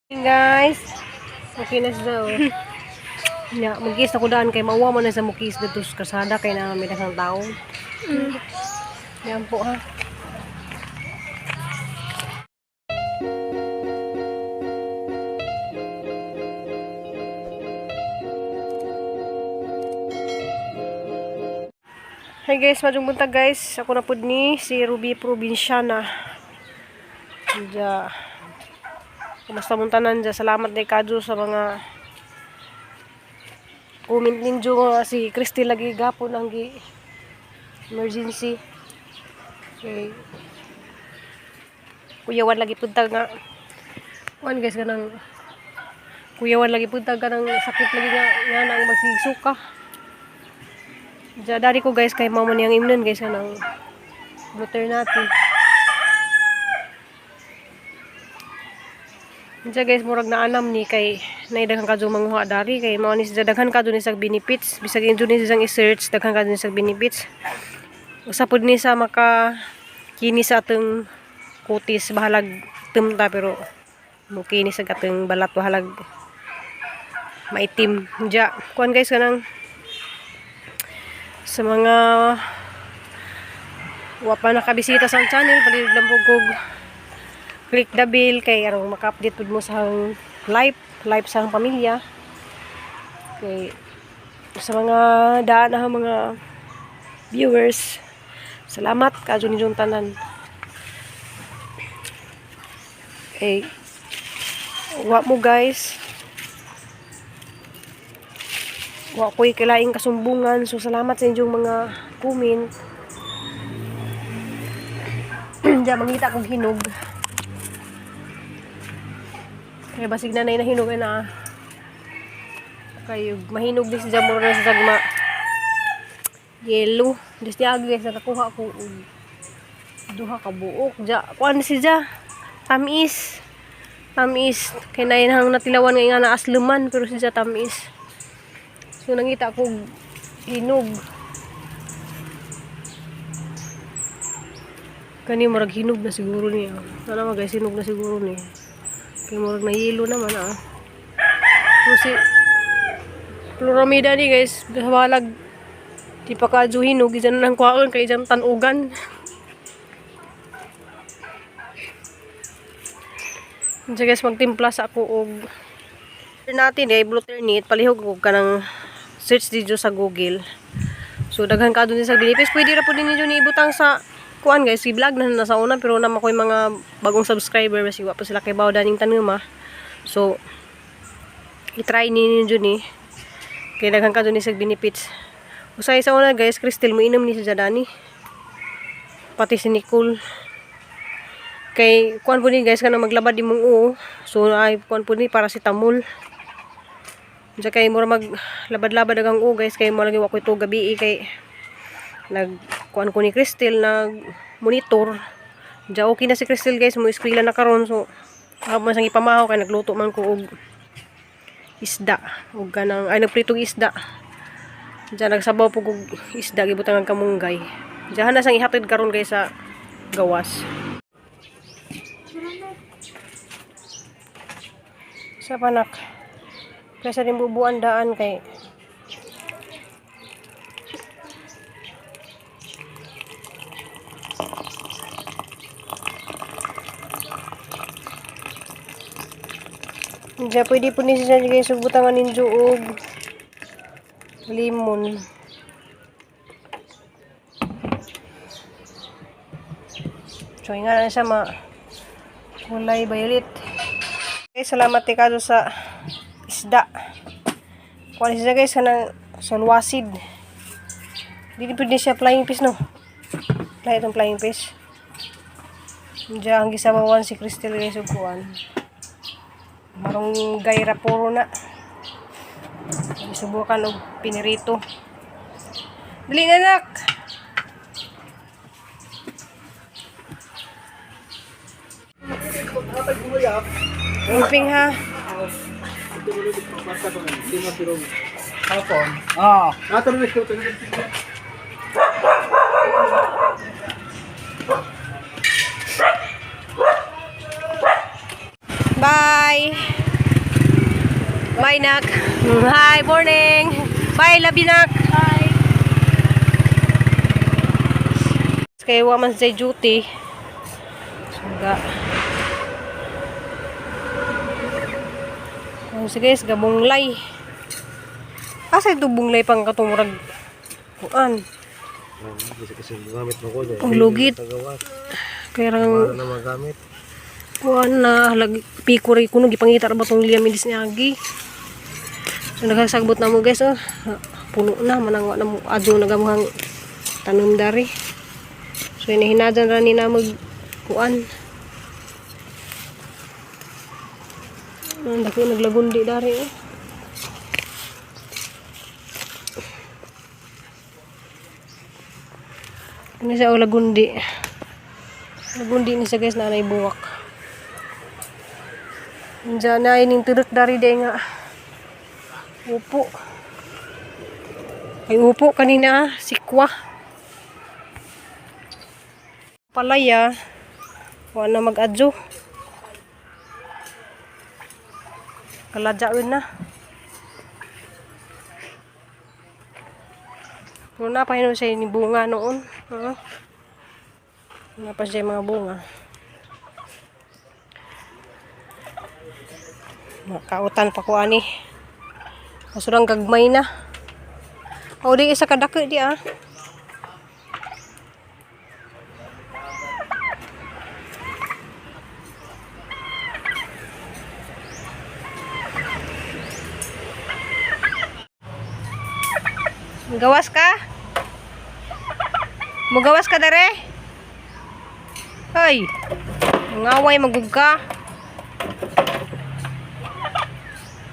Guys, okay na siya, oh. Nya, magkiss na ko daan kay mauwa man na sa mukis dito sa kasada kay na may daghang tao. Yan po ha. Hi guys, maayong buntag guys. Ako na pud ni si Ruby Provinciana. Diya. Kumusta mong tanan dyan? Salamat ni Kadyo sa mga comment ninyo nga si Christy lagi gapon ang gi emergency. Okay. Kuyawan lagi punta nga. Kuan guys kanang kuyawan lagi punta kanang sakit lagi nga nga nang magsigsuka. Diya dari ko guys kay mama niyang imnon guys kanang butter natin. Diya guys, murag naanam ni kay naidaghan kadyo manguha dari kay mao ni siya daghan kadyo ni sa benefits, bisag injo ni siyang i-search daghan kadyo ni sa benefits. Usa pud ni sa maka kini sa atong kutis, bahalag tumta pero mo kini sa atong balat bahalag maitim. Diya, kuan guys kanang sa mga wa pa nakabisita sa channel, palihog lang po kog click the bell kay aron maka-update pud mo sa life life sa pamilya. Kay sa mga daan na mga viewers, salamat kadyo ninyong tanan. Kay wa mo guys, wa ko'y kilaing kasumbungan, so salamat sa inyong mga comment. Diya mangita kog hinog. Kaya basig na nahinog na. Kay mahinog din si Jamor na sa sagma. Yellow. Diyos niya guys, nakakuha ko og duha ka buok. Ja, kuan si Ja. Tamis. Tamis. Kay nainahang natilawan nga nga na asluman pero si Ja tamis. So nangita ko hinog. Kani murag hinog na siguro niya. Sana ma guys, hinog na siguro niya. Kay murag na yelo naman ah. So si Floramida ni guys, balag di pa kadyo hinog, iyan lang kuhaon kay iyan tanugan. Diyan guys, magtimpla sa ako og natin eh, blue ternate, palihog og kanang search dito sa Google. So daghan ka dun sa benefits. Pwede ra pud ninyo ni ibutang sa kuan guys, i-vlog na na sa una pero naman ko yung mga bagong subscriber basi wa pa sila kay bawo daning tanuma. So i-try ninyo ni kay daghan ka dun sa benefits. Usay sa una guys, Crystal mo inom ni si Jadani. Pati si Nicole. Kay kuan po ni guys kanang maglabad imong uo. So ay kuan po ni paracetamol. Diya kay mura mag labad-labad ang uo guys kay mo lagi wa ko ito gabi eh, kay nag kuan ko ni Crystal nag monitor. Diya okay na si Crystal guys, mo eskwela na karon, so ako man sang ipamahaw kay nagluto man ko og isda og kanang ay nagpritong isda. Diya nagsabaw po og isda gibutang ang kamunggay. Diya na sang ihatid karon guys sa gawas. Sa panak. Kaysa din bubuan daan kay Diya pwede po ni siya guys butangan ninyo og lemon. So nga na siya ma kulay violet. Okay, salamat kay sa isda. Kuha siya guys kanang solwasid. Dili pwede siya flying fish no. Fly itong flying fish. Diya ang gisabawan si Crystal guys og kuan. Marong gayra puro na. Subukan og pinirito. Dali na nak. Umping ha. Ah. Bye. Bye, nak. Hi, morning. Bye, love you, nak. Bye. Kay wa man sa duty. Suga. Oh, sige, guys, gabunglay. Asa ito bunglay pang katumurag kuan? Kasi kasi gamit mo ko dyan. Ang lugit. Kaya rang Para na magamit. kuan na lagi piko rin kuno gipangita ra ba tong Liam Indis ni Agi. So nagsagbot na mo, guys, oh. Puno na manang wa na mo adyo nagamuhang tanom dari. So inihinadan ra ni na mag kuan. Ang dako naglagundi dari oh. Ano siya, oh, lagundi. Lagundi ni siya, guys, na anay buwak. Diyan na ining turok dari day nga. Upo. Ay upo kanina, ah, sikwa. Palaya. Wala na mag-adyo. Kaladyaon na. Pero napahinom siya ni bunga noon. Oo. Napa siya yung mga bunga. Makautan pa ko ani. Kasurang gagmay na. O di isa kadako di ah. Gawas ka? Mugawas ka dere? Hoy. Mangaway magug ka.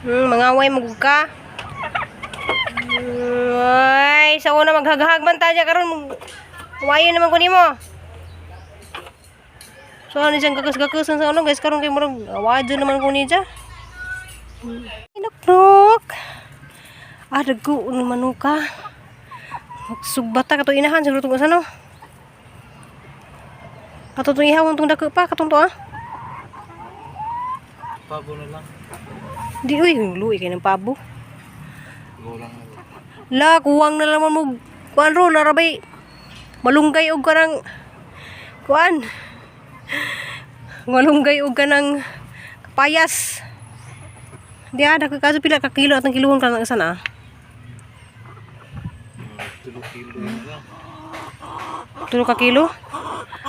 Mangaway magug ka. Ay, sa una maghaghag man ta dya karon. Wayo naman ko nimo. So ano siyang gakas-gakasan sa ano, guys, karon kay murag wadyo naman ko niya. Nuknuk. Ah, dago ni manuka. Magsugba ta kato inahan siguro tong usa no. Kato tong ihawon tong dako pa katong to ah. Pabo na lang. Di uy, luwi kay ng pabo. Gulang na lang. La, kuwang na naman mo. Kuan ro, narabay. Malunggay og kanang kuan. Malunggay og kanang kapayas. Di ah, dako kaso pila ka kilo atong kiluhon ka ng isa na. Tulo kilo yun lang. Tulo ka kilo.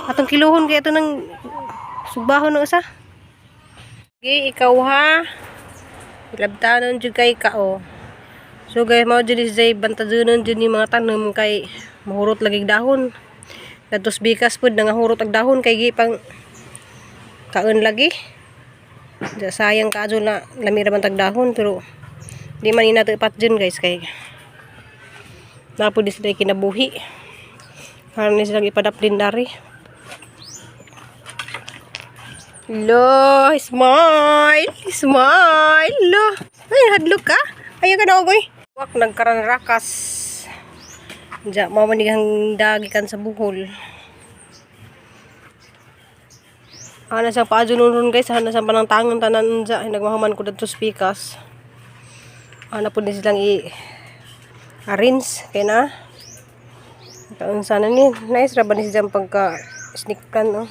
Atong kiluhon kay ato ng sugbahon ng isa. Okay, ikaw ha. Ilabtanon jud kay ka oh. So guys, mao jud ni Zay bantadunon jud ni mga tanom kay mahurot lagi dahon. Datos bikas pud nangahurot ang dahon kay gi pang kaon lagi. Da sayang kaadyo na lami ra man tag dahon pero di man ina to ipatjun, guys, kay napo di sila kinabuhi. Parang ni silang ipadap din dari. Lo, smile! Smile! Lo! Ay, hadlok ka? Ayaw ka na, ogoy. Wak, nagkaran rakas. Diya, mamanig ang dagi kan sa buhol. Ana sa paadyo nun ron, guys. Ana sa panang tangan tanan dya. Nagmahuman ko dito speakers. Ana po din silang i arrange. Kaya na. Kaon sana ni. Nice ra ba ni siya pagka sneak plan, no?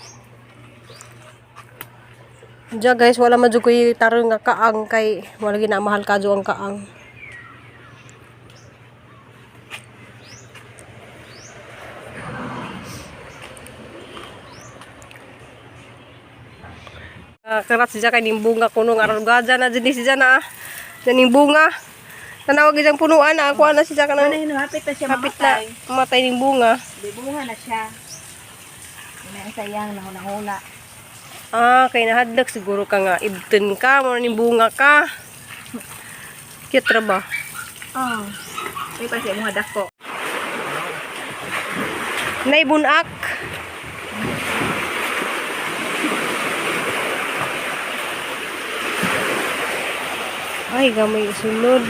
Diya, guys, wala man jud ko'y tarong nga kaang kay wala ginamahal kadyo ang kaang. Ah, karat siya kay ning bunga kuno nga aron na jud ni siya na. Ning bunga. Tanawag isang punuan na ako na siya kanang Ano, hapit na siya hapit na mamatay. matay ning bunga. Di bunga na siya. Yun ang sayang, nahuna-huna. Ah, kay nahadlok siguro ka nga ibton ka, mo ning bunga ka. Cute ra ba? Oo. Oh. May pa siya mga dako. Naibunak. Ay, gamay sulod.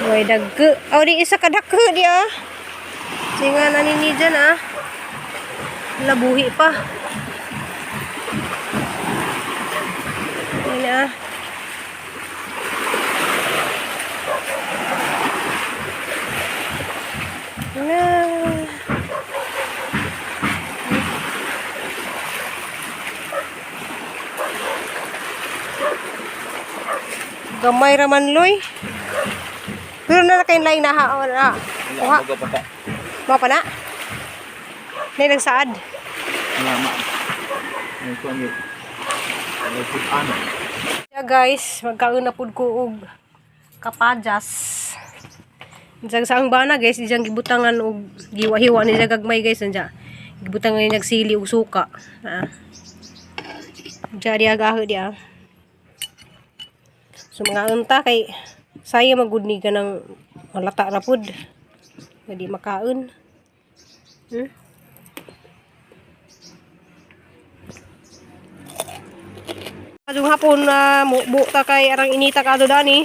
Way dagko. Aw di isa ka dagko di ah. Singa na nini dyan ah. Labuhi pa. Ayan na. Na. Gamay raman loy. Pero na kay lain na ha. Na. Wala, Kuha. baga pa ka. Mao pa na. Nay nagsaad. Wala, ma. May kuwan yun. May kuwan. Yeah, guys, magkaon na pud ko og kapajas. Diyan sa ang bana guys, diyang gibutangan og giwa-hiwa ni siya gagmay guys anja. Gibutangan niya sili ug suka. Ah. Diya diya gaho diya. So mga unta kay saya magud ni kanang malata ra pud. Nga di makaon. Adong hapon na mubo ta kay arang inita ka ato dani.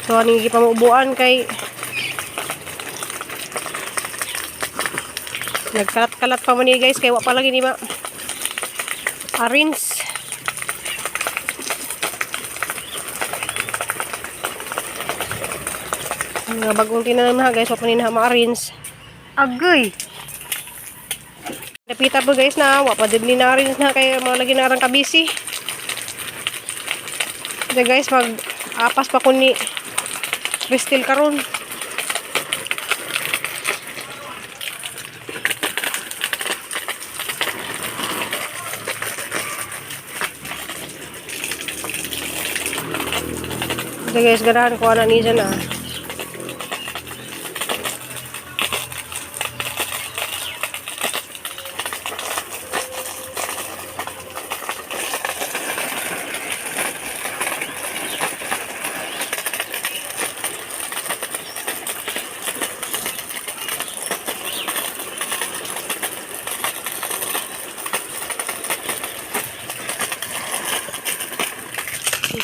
So ani gipamubuan kay nagkalat-kalat pa man ni guys kay wa pa lagi ni ma arrange. Mga bagong tinanim ha guys, wa pa ni na ma-arrange. Agoy. Napita po guys na, wa pa din ni na-arrange na kay mga lagi na arang kabisi. Kaya guys, mag apas pa ko ni Crystal karon. Kaya guys, ganahan ko na niya na.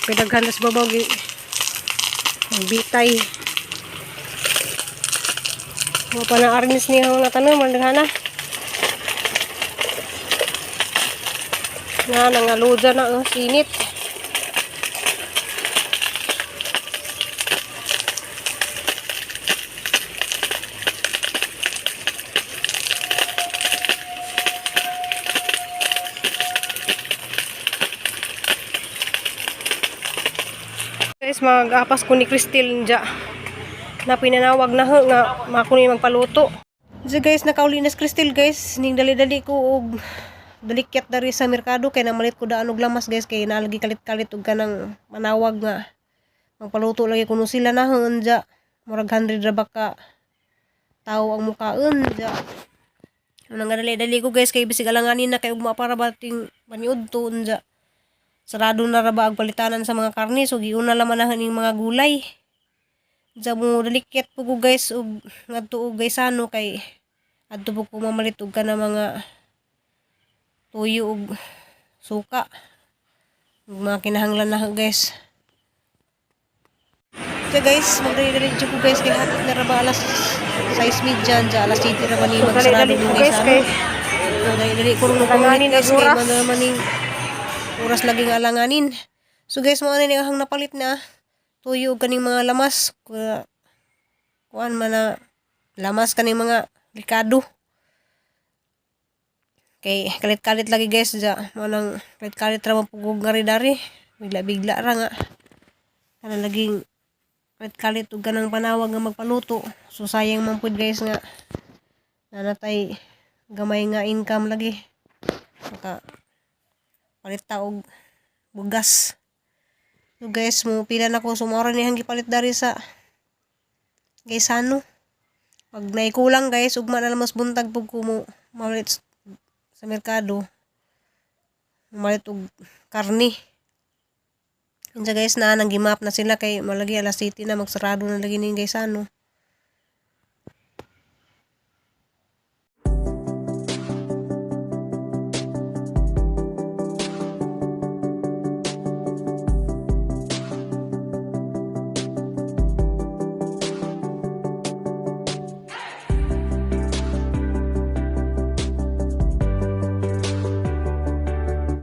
Pinaghan na sa babaw gi ang bitay. Wa pa na arnis niya nga tanom, na. Na nangaluda na oh, sinit. Guys, mag-apas ko ni Cristel nja. Na pinanawag na ho nga mako ni magpaluto. So guys, nakauli na si Cristel guys. Ning dali-dali ko og dalikyat dari sa merkado kay namalit ko daan og lamas guys kay nalagi kalit-kalit og kanang manawag nga magpaluto lagi kuno sila na ho nja. Murag 100 ra ba ka tao ang mukaon nja. Unang dali-dali ko guys kay bisig alanganin na kay ugma para bating paniud to nja. Sarado na ra ba ang palitanan sa mga karne so giuna laman na ning mga gulay. Diya mo dalikyat po ko guys og ngadto og gaysano kay adto po ko mamalit og kana mga tuyo og suka. Ug mga kinahanglan na guys. So guys, magdali-dali ko guys kay hapit na ra ba alas 6:30 dyan, alas 7 ra ba ni magsarado dali-dali ko, ng guys, gaysano. kay So, dali-dali ko rin Alanganin guys ang kay oras. mga maning oras laging alanganin. So guys, mo ani ang napalit na tuyo og kaning mga lamas. Kuan man na lamas kaning mga likado. Kay kalit-kalit lagi guys ja. Mo nang kalit-kalit ra man pugog nga dari. Bigla-bigla ra nga. Kana laging kalit-kalit og kanang panawag nga magpaluto. So sayang man pud guys nga nanatay gamay nga income lagi. Maka palit ta og bugas. So guys, mo pila na ko sumora ni hanggi palit dari sa gaysano. Pag naikulang guys, ugma na lang mas buntag pug ko mo malit sa merkado. Malit og karni. Unsa guys na nang gimap na sila kay malagi alas 7 na magsarado na lagi ning gaysano.